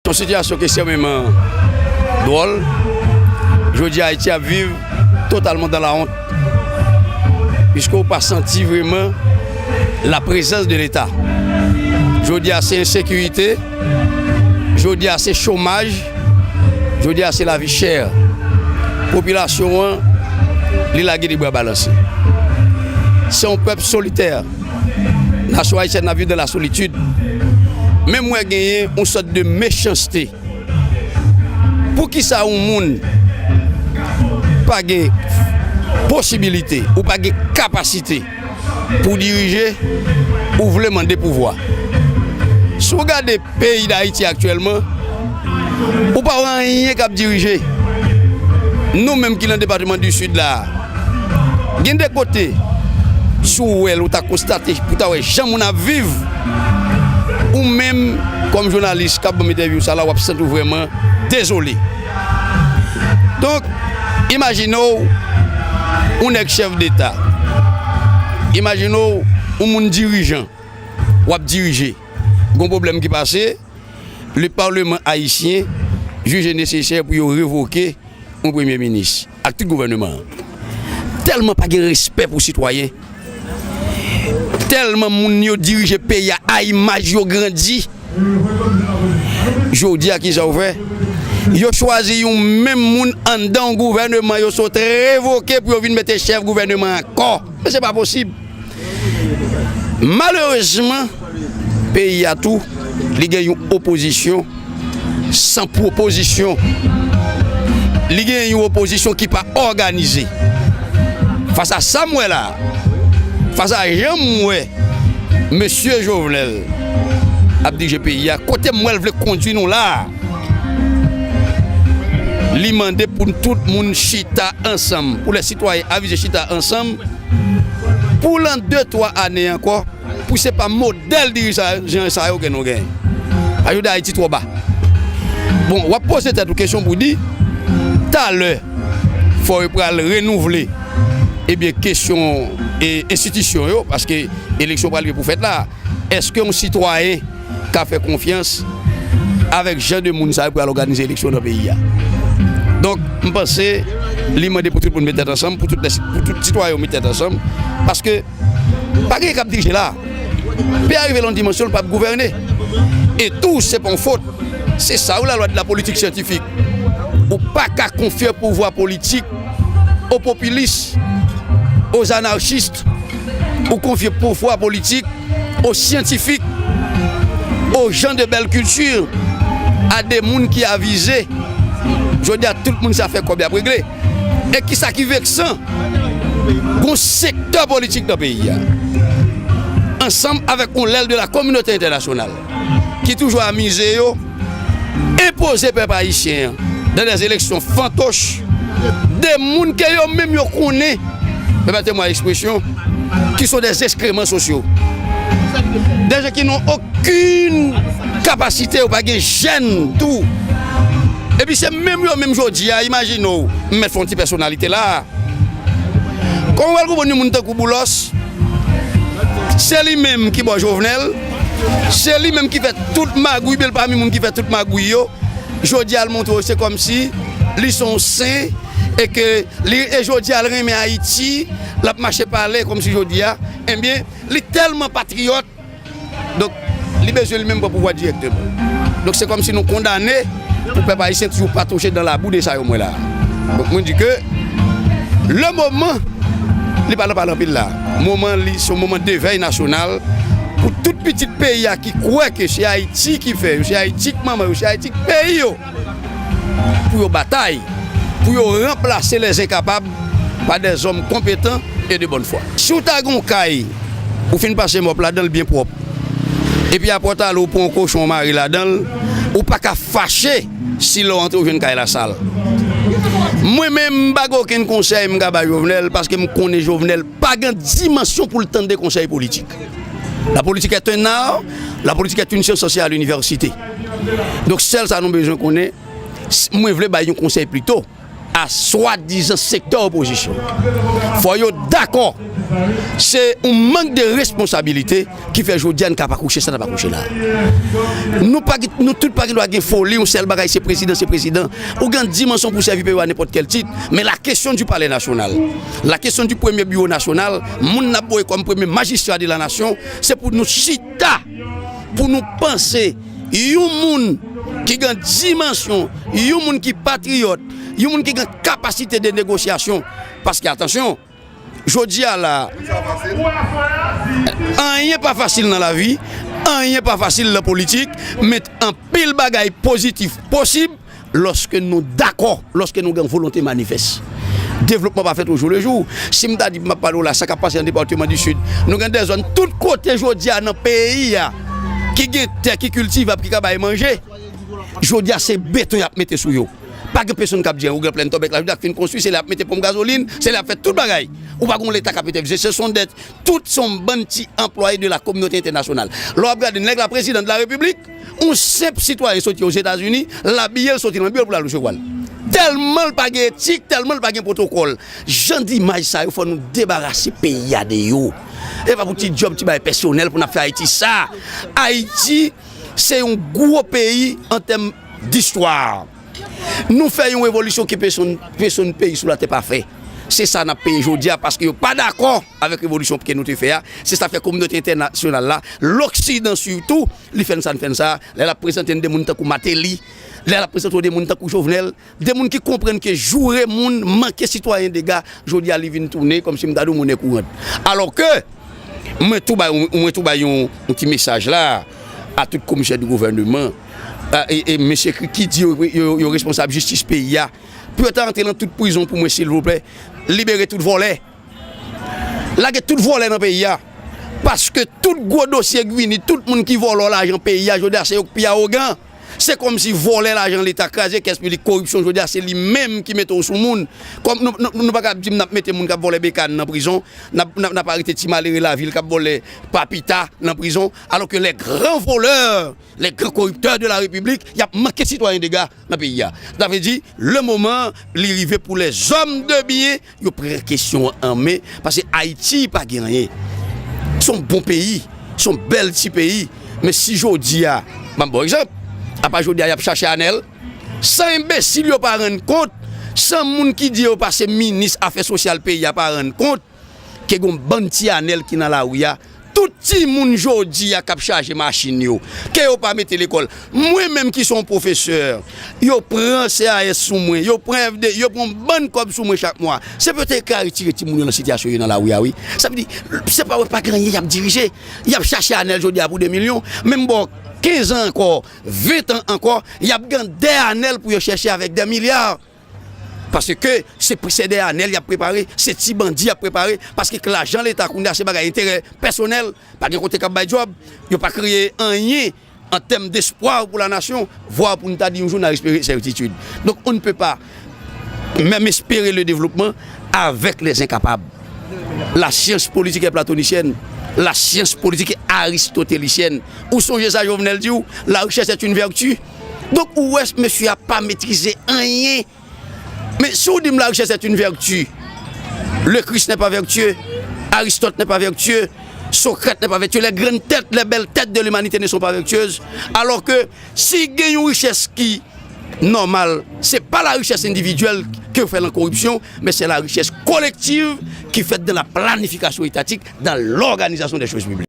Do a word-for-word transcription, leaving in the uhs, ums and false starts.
Yon sitiyasyon ki ekstrèmeman dwòl. Jodi a, Ayiti ap viv totalman dans la honte. Piske w pa santi vrèman la présence de Leta. Jodi a, se ensekirite. Jodi a, se chomaj. Jodi a, se lavi chè. Popilasyon an, li lage de bra balanse. Se yon pèp solitè. Nasyon ayisyèn ap viv dans la solitude. Men m wè genyen yon sòt de mechanste. Poukisa yon moun pa gen posibilite ou pa gen kapasite pou dirije, ou vle mande pouvwa? Si w gade peyi Dayiti aktyèlman, ou pa wè anyen k ap dirije. Nou menm ki nan depatman di Sid la, gen de kote, si w wè l, ou ta konstate, pou ta wè jan moun ap viv, ou menm, kòm jounalis k ap ban m entèvyou sa la, w ap santi w vrèman dezole. Donk, imajine w, yon nèg chèf deta. Imajine w, yon moun dirijan. W ap dirije. Gon pwoblèm ki pase, le Parlement ayisyen jije nesesè pou yo revoke yon premye minis ak tout gouvènman an. Tèlman pa gen respè pou sitwayen. Tèlman moun yo dirije peyi a, a imaj yo grandi. Jodi a, kisa yo fè? Yo chwazi yon menm moun anndan yon gouvènman yo sot revoke pou yo vin mete chèf gouvènman ankò. Men se pa posib. Malerezman, peyi a tou, li gen yon opozisyon san pwopozisyon. Li gen yon opozisyon ki pa òganize. Fas a sa m wè la, fas a jan m wè mesye Jovenel ap dirije peyi a, kote m wè l vle kondui nou la, li mande pou tout moun chita ansanm, pou lè sitwayen avize chita ansanm, pou lan de, twa ane ankò, pou se pa modèl dirijan sa yo ke nou genyen. Paske Ayiti twò ba. Bon, w ap poze tèt ou kesyon pou di, talè, fò yo pral renouvle, ebyen, kesyon, e, enstitisyon yo, paske eleksyon pral gen pou fèt la. Èske yon sitwayen ka fè konfyans avèk jan de moun sa yo pou al òganize eleksyon nan peyi a? Donk, m panse li mande pou tout moun met tèt ansanm, pou tout, pou tout sitwayen yo met tèt ansanm, paske pa gen k ap dirije la. Peyi a rive nan yon dimansyon, l p ap gouvène. E tou, se pa yon fot. Se sa yo lalwa de la politik syantifik. Ou pa ka konfye pouvwa politik o popilis, o anarchis, ou konfye pouvwa politik o syantifik, o jan de bèl kilti, a de moun ki avize. Jodi a, tout moun sa fè kòb y ap regle. E kisa ki veksan? Gon sektè politik nan peyi a, ansanm avèk yon lèl de la kominote entènasyonal, ki toujou amize yo enpoze pèp ayisyen an dan dè eleksyon fantoch, de moun ke yo menm yo konnen, pèmète mwa ekspresyon, ki sont des excréments sociaux. Des gens qui n'ont aucune capacité, yo pa gen jèn tou. Epi se menm yo menm jodi a, imajine w, m mèt fè yon ti pèsonalite la. Kòman w al konprann yon moun tankou Boulos, se li menm ki bò Jovenel, se li menm ki fè tout magouy, men l pami moun ki fè tout magouy yo, jodi a l montre w se kòmsi li se yon sen, e ke li, e jodi a l renmen Ayiti, l ap mache pale kòmsi jodi a, ebyen, li tèlman patriyòt, donk, li bezwen li menm pran pouvwa dirèkteman. Donk, se kòmsi nou kondane pou pèp ayisyen toujou patouche dan labou de sa yo m wè la. Donk, mwen di ke le moman, li pa nan pale anpil la. Moman li, se yon moman devèy nasyonal pou tout pitit peyi a ki kwè ke se Ayiti ki fè yo, se Ayiti k manman yo, se Ayiti k peyi yo, pou yo batay, pou yo ranplase les incapables pa des hommes compétents et de bonne foi. Si w ta gen yon kay, ou fin pase mòp ladan l byen pwòp, epi apre w t ale w pran yon kochon w mare ladan l, ou pa ka fache si lè w antre w jwenn kay la sal. Mwen menm, m pa gen okenn konsèy m ka bay Jovenel, paske m konnen Jovenel pa gen dimansyon pou l tande konsèy politik. La politique est un art, la politique est une science enseignée à l'université. Donk, sèl sa nou bezwen konnen, s-, mwen vle bay yon konsèy plito a swadizan sektè opozisyon. Fò yo dakò Se yon mank de responsabilite ki fè jodi a n ka pa kouche sa n ap akouche la. Nou pa gen, nou tout pa gen dwa gen foli, yon sèl bagay se prezidan, se prezidan. Ou gen dimansyon pou sèvi peyi w a nenpòt kèl tit, men la question du palais national, la question du premier bureau national, moun n ap voye kòm premye majistra de la nasyon, se pou nou chita, pou nou panse, yon moun ki gen dimansyon, yon moun ki patriyòt, yon moun ki gen kapasite de negosyasyon. Paske atansyon, jodi a la, anyen pa fasil nan lavi, anyen pa fasil nan politik, men anpil bagay pozitif posib lòske nou dakò, lòske nou gen volonte manifès. Devlopman pa fèt au jour le jour. Si m ta di m ap pale w la, sa k ap pase nan depatman di Sid, nou gen de zòn tout kote jodi a nan peyi a ki gen tè ki kiltivab, ki ka bay manje. Jodi a se beton y ap mete sou yo. Pa gen pèsonn k ap di anyen. Ou gen Plèn Tòbèk la, jodi a k fin konstwi, se lè y ap mete ponp gazolin, se lè y ap fè tout bagay. Ou pa gen yon Leta k ap entèvyen. Se son dèt, tout se yon bann ti anplwaye de la kominote entènasyonal. Lè w ap gade nèg la, prezidan de la repiblik, yon senp sitwayen soti Ozetazini, l abiye, l soti nan biwo l pou l al resevwa l. Tèlman l pa gen etik, tèlman l pa gen pwotokòl. Jan d imaj sa yo, fò nou debarase peyi a de yo. E pa pou ti djòb, ti bagay pèsonèl pou n ap fè Ayiti sa. Ayiti, se yon gwo peyi an tèm distwa. Nou fè yon revolisyon ke pèsonn, pèsonn peyi sou latè pa fè. Se sa n ap peye jodi a, paske yo pa dakò avèk revolisyon ke nou te fè a. Se sa fè kominote entènasyonal la, loksidan sitou, li fè n sa n fè n sa. Lè l ap prezante n de moun tankou Martelly, lè l ap prezante w de moun tankou Jovenel, de moun ki konprann ke joure moun manke sitwayen dega, jodi a li vin tounen kòmsi m ta di w monnen kourant. Alòske, mwen tou bay, mwen tou bay yon, yon ti mesaj la a tout komisè di gouvèneman, a, e, e mesye ki, ki di yo, yo, yo responsab jistis peyi a, pou yo ta antre nan tout prizon pou mwen, silvouplè, libere tout vòlè. Lage tout vòlè nan peyi a. Paske tout gwo dosye Gwini, tout moun ki vòlò lajan peyi a, jodi a se yo k pi awogan. Se kòmsi vòlè lajan Leta, kraze kès piblik, koripsyon, jodi a se li menm ki mete w sou moun. Kòm nou, nou, nou pa ka di m n ap mete moun k ap vòlè bekàn nan prizon, n ap, n ap, n ap arete ti malere lavil k ap vòlè papita nan prizon, alòske les grands voleurs, les grands corrupteurs de la République, y ap manke sitwayen dega nan peyi a. Sa vle di, le moman, li rive pou lèzòm de byen, yo pran kesyon an an men, paske Ayiti pa gen anyen. Se yon bon peyi, se yon bèl ti peyi, men si jodi a, ban m ba w egzanp, apa jodi a y ap chache Anèl, san enbesil yo pa rann kont, san moun ki di yo pase minis afè sosyal peyi a pa rann kont, ke gon bann ti Anèl ki nan lari a, tout timoun jodi a k ap chaje machin yo, ke yo pa mete lekòl. Mwen menm ki se yon pwofesè, yo pran C A S sou mwen, yo pran F D, yo pran yon bann kòb sou mwen chak mwa. Se pou yo te ka retire timoun yo nan sitiyasyon yo nan lari a, wi. Sa vle di, se pa, pa gen anyen y ap dirije. Y ap chache Anèl jodi a pou de milyon, men m ba w kenz an ankò, ven an ankò, y ap gen dè Anèl pou yo chèche avèk dè milya. Paske se, se dè Anèl y ap prepare, se ti bandi y ap prepare, paske k lajan Leta kounye a se bagay enterè pèsonèl, pa gen kote k ap bay djòb, yo pa kreye anyen an tèm despwa pou la nasyon, vwa pou n ta di yon jou n a espere sètitid. Donk, on ne peut pas même espérer le développement avec les incapables. La science politique est platonicienne, la science politique est aristotélicienne. Ou sonje sa Jovenel di w, la richesse est une vertu. Donk, ou wè, mesye a pa metrize anyen. Men si w di m la richesse est une vertu, le Christ n'est pas vertueux, Aristote n'est pas vertueux, Socrate n'est pas vertueux, les grandes têtes, les belles têtes de l'humanité ne sont pas vertueuses. Alors que si gen yon richès ki nòmal, se pa la richès endividyèl ke yo fè nan koripsyon, men se la richès kolektiv ki fèt dans la planification étatique, dans l'organisation des choses publiques.